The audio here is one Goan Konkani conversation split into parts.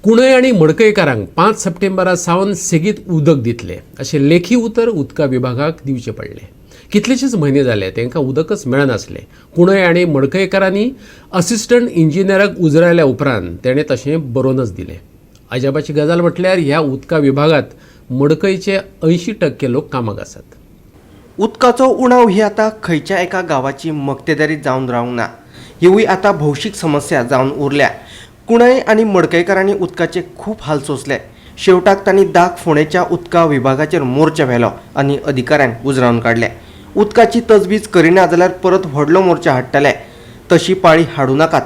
कुणय आनी मडकयकारांक 5 सप्टेंबरा सावन सेगीत उदक दितले अशें लेखी उतर उदका विभागाक दिवचें पडलें. कितलेशेच म्हयने जाले तांकां उदकच मेळनासलें. कुणय आनी मडकयकारांनी असिस्टंट इंजिनियराक उजरायल्या उपरांत तेणें तशें बरोवनच दिलें. अजापाची गजाल म्हटल्यार ह्या उदका विभागांत मडकयचे 80% लोक कामाक आसात. उदकाचो उणाव ही आतां खंयच्या एका गांवाची मक्तेदारी जावन रावंक ना. हिवूय आतां भौशीक समस्या जावन उरल्या. कुणय आनी मडकयकारांनी उदकाचे खूब हाल सोंसले. शेवटाक तांणी दाग फोंडेच्या उदका विभागाचेर मोर्चा व्हेलो आनी अधिकाऱ्यांक उजरावन काडले. उदकाची तजवीज करिना जाल्यार परत व्हडलो मोर्चा हाडटले. तशी पाळी हाडूं नाकात,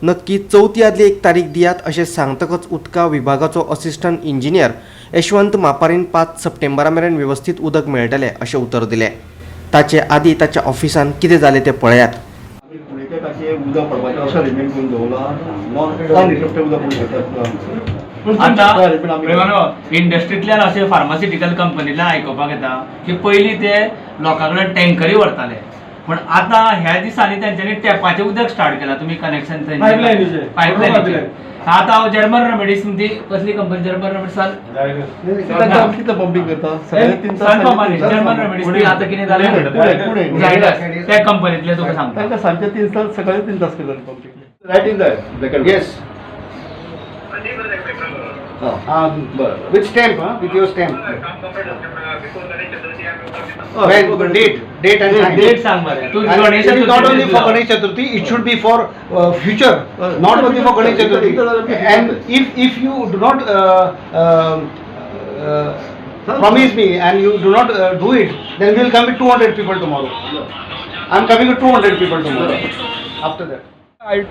नक्की चवथी आदली एक तारीख दियात अशें सांगतकच उदका विभागाचो असिस्टंट इंजिनियर यशवंत मापारीन 5 सप्टेंबरा मेरेन वेवस्थीत उदक मेळटलें अशें उतर दिलें. ताचे आदीं ताच्या ऑफिसांत कितें जालें तें पळयात. आमी कुणकेक अशें उदक पडपाचें अशें अरेंजमेंट करून दवरलां, नॉन अनइंटरप्टेड उदक पडूंक शकता. आतां इंडस्ट्रींतल्यान अशें फार्मास्युटिकल कंपनींतल्यान आयकुपाक येता की पयलीं ते लोकां कडेन टँकरी व्हरताले, पूण आतां ह्या दिसांनी तेंच्यांनी टॅपाचें उदक स्टार्ट केलां. तुमी कनेक्शन पायपलायनीचें. पायपलायनीचें. आतां हांव जर्मन रेमेडीज, ती कसली कंपनी, जर्मन रेमेडीसान तांकां आमी कितलें पंपींग करता? सगळे 3 तास. सन जर्मन रेमेडीज ती आतां कितें जालें, पुणे. झायडस त्या कंपनीतले तुका सांगता. तांकां सांजचे 3 तास, सकाळी 3 तास करता पंपींग. लायटीन जाय ब्लॅक अँड Yes. हां, बरें. With stamp, huh? With your stamp. When, date, date and time. Date सांग बरें तूं. And Ganesh it is not only for Ganesh Chaturthi, it should be for future, not only for Ganesh Chaturthi. And if you do not promise me and you do not do it, then we will come with 200 people tomorrow. I am coming with 200 people tomorrow, after that.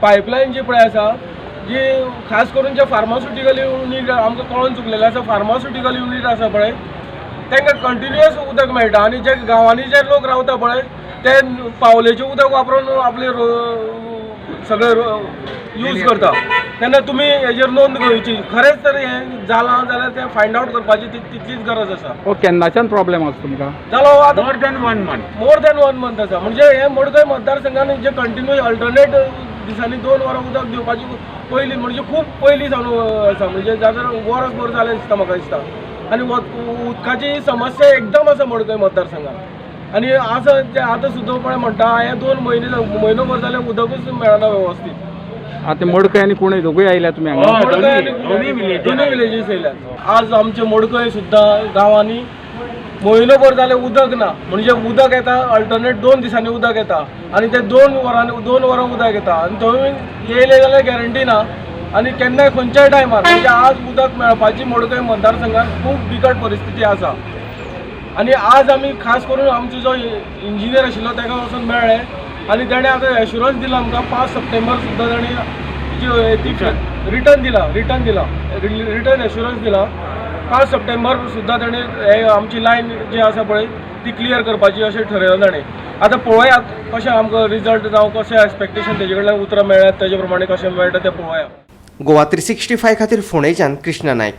Pipeline जी पळय आसा, जी खास करून जे फार्मास्युटिकल युनीट, आमकां कळोन चुकलेलें आसा, फार्मास्युटिकल युनीट आसा पळय, तांकां कंटिन्युअस उदक मेळटा आनी जे गांवांनी जे लोक रावता पळय, ते पावलेचें उदक वापरून आपले सगळे यूज करता. तेन्ना तुमी हेजेर नोंद घेवची. खरेंच तर हें जालां जाल्यार तें फायंड आवट करपाची तितलीच गरज आसा. हो, केन्नाच्यान प्रॉब्लेम आसा तुमकां? जालो आतां More than one month. More than one month आसा. म्हणजे हे मडकय मतदारसंघान जे कंटिन्यू अल्टरनेट दिसांनी 2 वरां उदक दिवपाची पयलीं, म्हणजे खूब पयलीं सावन आसा, म्हणजे जाल्यार वरसभर जालें दिसता म्हाका दिसता. आनी उदकाची समस्या एकदम आसा मडकय मतदारसंघात. आनी आसा ते आतां सुद्दां पळय म्हणटा, हे 2 म्हयने, म्हयनोभर जालें, उदकूच मेळना वेवस्थीत. आतां मडकय आनी कुणय दोगूय आयल्या तुमी हांगा? मडकय आनी दोनूय विलेजीस येयल्यात. आज आमचे मडकय सुद्दां गांवांनी म्हयनोभर जालें उदक ना. म्हणजे उदक येता अल्टरनेट, 2 दिसांनी उदक येता आनी ते 2 वरांनी, 2 वरां उदक येता आनी थंय येयलें जाल्यार गॅरंटी ना आनी केन्नाय खंयच्याय टायमार. म्हणजे आज उदक मेळपाची मडकय मतदारसंघात खूब बिकट परिस्थिती आसा. आनी आज आमी खास करून आमचो जो इंजिनियर आशिल्लो ताका वचून मेळ्ळे आनी तेणें आतां एश्युरन्स दिला आमकां, 5 सप्टेंबर सुद्दां ताणें जी ती रिटर्न दिला, रिटर्न दिला, रिटर्न एश्युरन्स दिला. 5 सप्टेंबर सुद्दां ताणें हे आमची लायन जी आसा पळय ती क्लियर करपाची अशें ठरयलां ताणें. आतां पळोवया कशें आमकां रिजल्ट जावं कशें एक्सपेक्टेशन तेजे कडल्यान उतरां मेळ्ळ्यात, तेजे प्रमाणे कशें मेळटा तें पळोवया. गोवा 365 खातीर फोंडेच्यान कृष्णा नायक.